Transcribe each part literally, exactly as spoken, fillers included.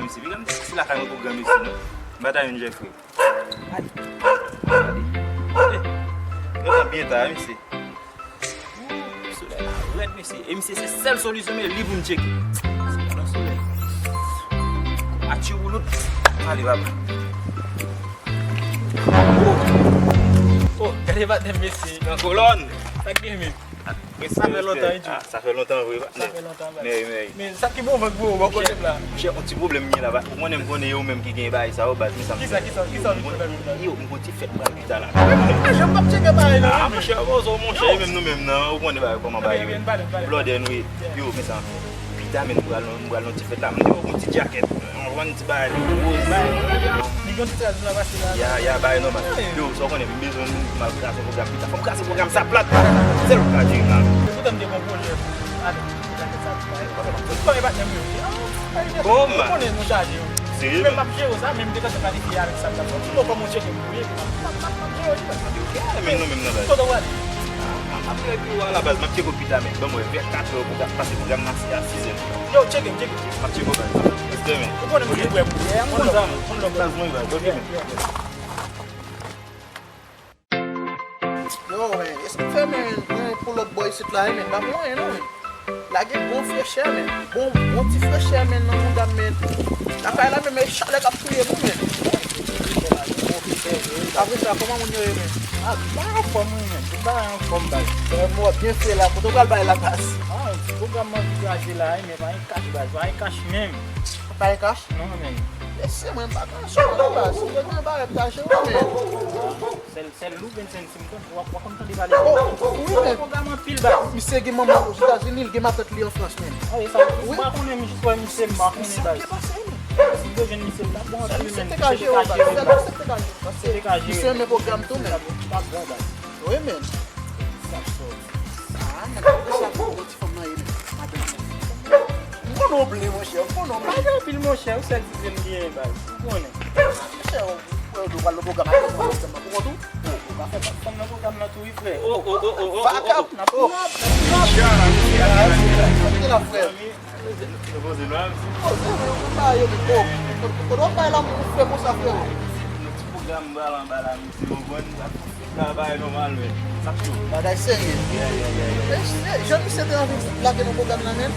Misye, piga m si lakay mwen pou gran mesye, non. M pa ta jwenn Jeffrey. Gade. Gade. Eh, gentan byen ta, misye. Ooh, solèy la rèd, mesye. E misye, se sèl solisyon men li pou m tcheke. Se nan solèy. Atchou woulout. Ale, papa. Oh, oh, gade patnè m, mesye. Nan kolòn. Sa k gen, men? Sa fè lontan, wi. Ah, sa fè lontan vre, patnè. Sa fè lontan, baz. Men, men. Men sa ki bon vant pou ou, bò kote m la. Monchè, yon ti pwoblèm m gen la, baz. Ou konnen m konnen yo menm ki gen bagay sa yo, baz, men sa m... Kisa, kisa, kisa ou vin fè la menm la? Yo, m gon ti fèt m pral pita la. Ah, jan m p ap tcheke bagay la. Ah, monchè, poze w, monchè, e menm nou menm nan, ou konnen bagay kòman bagay yo ye. Blòdè nou ye. Yo, men sa m fè. Pita, men m pral, m pral nan ti fèt la, m te wè yon ti djakèt. Mwen vann ti bagay li woz. Li gen ti traz la pase la. Ya, ya, bagay nòmal. Yo, sa w konnen, m bezwen nou, m al kraze pwogram pita. Fò m kraze pwogram sa plat. Sèl ou ka jere la. Poutan m te gon pwojè pou ale. Ou konnen patnè m yo. Kòman? Ou konnen nou chaje yo. Serye, men m ap jere sa, men m te kanpe planifye avèk sa m t ap fè. Ti mo kòman w tcheke m pou ye, m ap, m ap, m ap jere yo. Men nou menm nan bagay. Kote w ale? Ah, m ap rete yo a la baz, m ap tcheke w pita, men ban m wè, vè katrè pou pase pwogram nan a sizè. Yo, tcheke m, tcheke m, tcheke m. M ap tcheke w baz. Respè, men. Ou konnen m gen prè pou ou. Moun lòk, moun lòk. Baz mwen, baz. Ok, men. Yo, men, èske m fè men, men pou lòt bò isit la, men, pa mwayen non, men. Lage bon frechè, men. Bon, bon ti frechè, men, nan mouda m, men. Lakay la, men, men chalè k ap touye nou, men. Apre sa, kòman moun yo ye, men? Ah, tout bagay anfòm, wi, men. Tout bagay anfòm, baz. Frè m, wè byen fre la. Kote w pral bay la, baz? Ah, ti pwogram m anvi kraze la, wi, men pa gen kach, baz. Pa gen kach menm. Pa gen kach? Non, men. Mesye, mwen pa nan sou non, baz. Si mwen gen bagay m ta jere, men. Sèl, sèl Lou Benson, si m konn, w ap, w ap konn tande pale. Oh, wi, men. Pwogram anpil, baz. Misye gen manman Ozetazini, li gen matant li an Frans, men. Ah, e sa, m pa konnen, m jis wè misye, m pa konnen, baz. Misye byen pase, men. Si m te jwenn misye, l t ap bon anpil, men. Misye te ka jere, baz. Misye te ka jere. Misye renmen pwogram tou, men. Li t ap bon, baz. Wi, men. Sa k sòti. Ah, nèg la konsa pou yon ti fanm nan ye, men. Madanm nan. M konnen w byen, monchè, m konnen w byen. Pa gen anpil, monchè, yon sèl ti zen m genyen, baz. Ou konnen. Monchè, ou, ou, ou pral nan pwogram ak yon fanm nan pou kont ou? Ou, ou ka fè fanm nan pwogram nan tou, wi, frè. Oh, oh, oh, oh, oh, oh, oh. Vakab. Oh. Kite la, frè. Poze nou, poze nou, a, mesye. Poze nou, nou pa yo, men, oh, kote w ap bay la pou frè konsa, frè? Yon ti pwogram m pral anba la, mesye, ou konprann? Travay nòmal, men. Sa cho. Bagay serye. Yeah, yeah, yeah, yeah. Men, jan misye te anvi lage nan pwogram nan, men.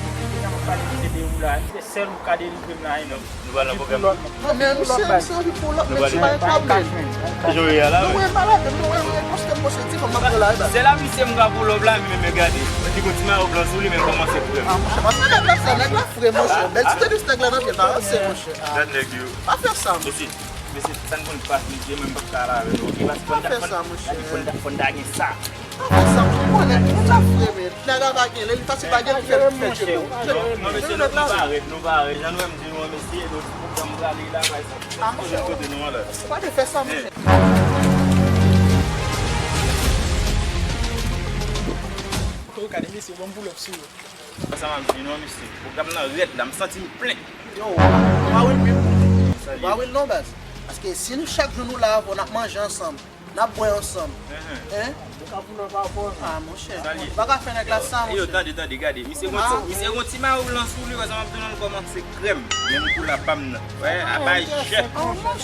Misye te ou la. Se sèl ou ka delivre m la, non. Nou pral nan pwogram. Non, men misye, misye anvi pou lòt, men ti bagay pa byen. Jan w ye a la, non, men pa la, men wè, wè, poste m poste ti fanm nan pran la, e ba. Se la misye m ka pou lòb la, men, men gade. Li gon ti mayo blan sou li, men kòmanse frè. Ah, monchè, pa fè nèg la sa, nèg la frè, monchè. Bèl ti tenis nèg la nan pye l, pa ranse, monchè. Gad nèg yo. Pa fè sa, monchè. Mesye, sa n konn pas mesye, mwen m p ap ka al avè nou, oke? Paske fò n ta, fò n ta, fò n ta gen sa. Pa fè sa, monchè, konnen, moun la fre, men. Nèg la pa gen, lè li fasil pa gen, li fè, li fè tcheke w. Non, non, mesye, nou, nou parèt, nou parèt. Jan nou wè m di nou an, mesye, nou, nou pran m prale la, pa egzanp. Ah, monchè, kote nou an la. Pa te fè sa, monchè. Ou gade, mesye, bon, m pull up sou yo. Sa m ap di non, mesye. Pwogram nan rèd la, m santi m plen. Yo, ou pa wè l menm? Ou pa wè l non, baz. Paske si nou chak jou nou la avè w, n ap manje ansanm, n ap bwè ansanm. Hein? Ou ka pull up avè w. Ah, monchè. Ou pa ka fè nèg la sa, monchè. Yo, tande, tande, gade. Misye gon ti, misye gon ti mayo blan sou li, wè sa m ap di w, l kòmanse krèm. Men m kou la pa m nan. Wè, a bay jèt. Konprann?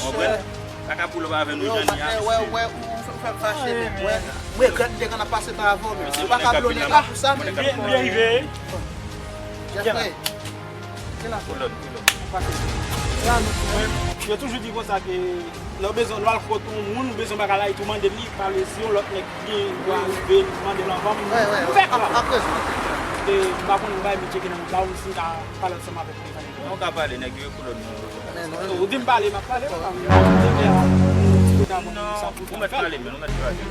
Pa ka pull up avè nou, Johnny, a, mesye. Wè, wè, ou fè m fache, men. Wè, m regrèt m te konn ap pase pa avè w, men. Ou pa ka blonnen la pou sa, men. Byen, byen rive. Jeffrey. Kilòt, kilòt. Yo toujou di konsa ke lè w bezwen, lè w al kot yon moun, ou bezwen bagay la, ou mande li, pale si yon lòt nèg gen dwa rive, mande l anvan m. Wè, wè, wè. M fè kwa. Ap, ap rezon. E, m pa konn bagay m tcheke nan moun la, ou si m ka pale ansanm avèk li. Non, ou ka pale, nèg yo, kilòt nou. Ou di m pale, m ap pale. Ou di m pale, ou mèt pale, men ou mèt pale.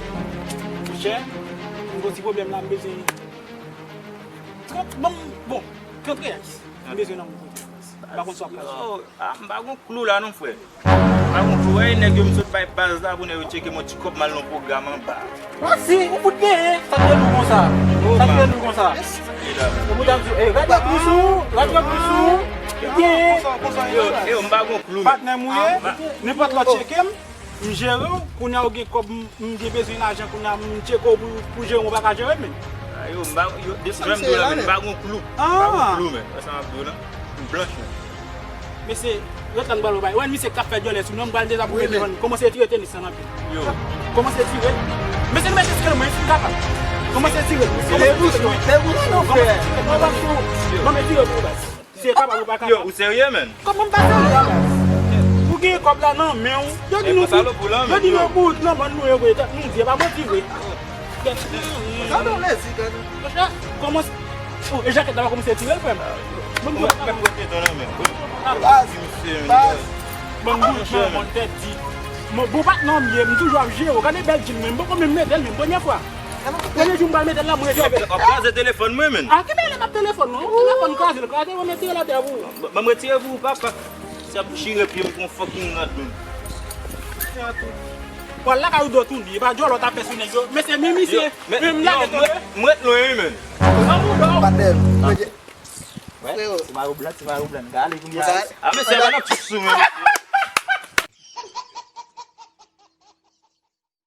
Monchè, m gen yon ti pwoblèm la, m bezwen trant, bon, bon, trant reyal. M bezwen nan moun kote. M pa konn sa w ap pase. Yo, ah, m pa gon klou la non, frè. M pa gon klou. Wè, nèg yo m sot bay baz la pou nèg yo tcheke m yon ti kòb, m al nan pwogram anba. Ah, si, ou fout genyen. Sa k te lou konsa? Sa k te lou konsa? Ou fout ap di, eh, radyo ap sou, radyo ap sou. Ou genyen. Yo, yo, m pa gon klou, men. Patnè m ou ye? Nenpòt lè w tcheke m, m jere w, kounye a ou gen kòb, m, m gen bezwen lajan, kounye a m tcheke w pou, pou jere w, ou pa ka jere m, men. Ah, yo, m pa, yo, depi lè m di w la, men, m pa gon klou. M pa gon klou, men. Wè sa m ap di w la? M blanch, men. Mesye, ret la m pral wè bagay. Wè misye k ap fè dyòlè sou nou, m pral dezabouke devan li. Kòmanse tire tenis lan anpil. Kòmanse tire. Mesye, nou mete skel mwen, si m kapab. Kòmanse tire. Kòmanse tire. Kòmanse tire. Mwen pa sou. Mwen mete tire pou ou, baz. Si e kapab ou pa kapab. Yo, ou serye, menn? Kòman m pa serye, baz? Ou gen kòb la nan men w. Yo di nou bout. Yo di nou bout nan bann nou yo vre. Nou di, e pa manti vre. Gade yon lezi, gade. Kòmanse. Oh, e jakèt la pa kòmanse tire l, frè m. Mwen mwen mwen mwen mwen mwen Baz, baz. Mwen bout nan mwen tèt di. Mwen bon patnè m ye, m toujou ap jere w. Gade bèl djin mwen, m poko menm mete l menm, premye fwa. Premye jou m pral mete l la, mwen rete. Yo, w ap kraze telefòn mwen, menn. A ki bèl m ap telefòn non? Telefòn kraze, l kraze, mwen mete l atè pou ou. Ban m retire pou ou, papa. Se ap chire pye m kon fucking rat, menn. Pral lakay ou do tounen, e pa djòlè w t ap fè sou nèg yo. Mesye, men misye, men m lage tonbe. M ret lwen, wi, menn. Nan mouda w. Patnè m. Freo. Ti mayo blan, ti mayo blan. Gade kounye a. A, mesye, pa nan tchoup sou mwen.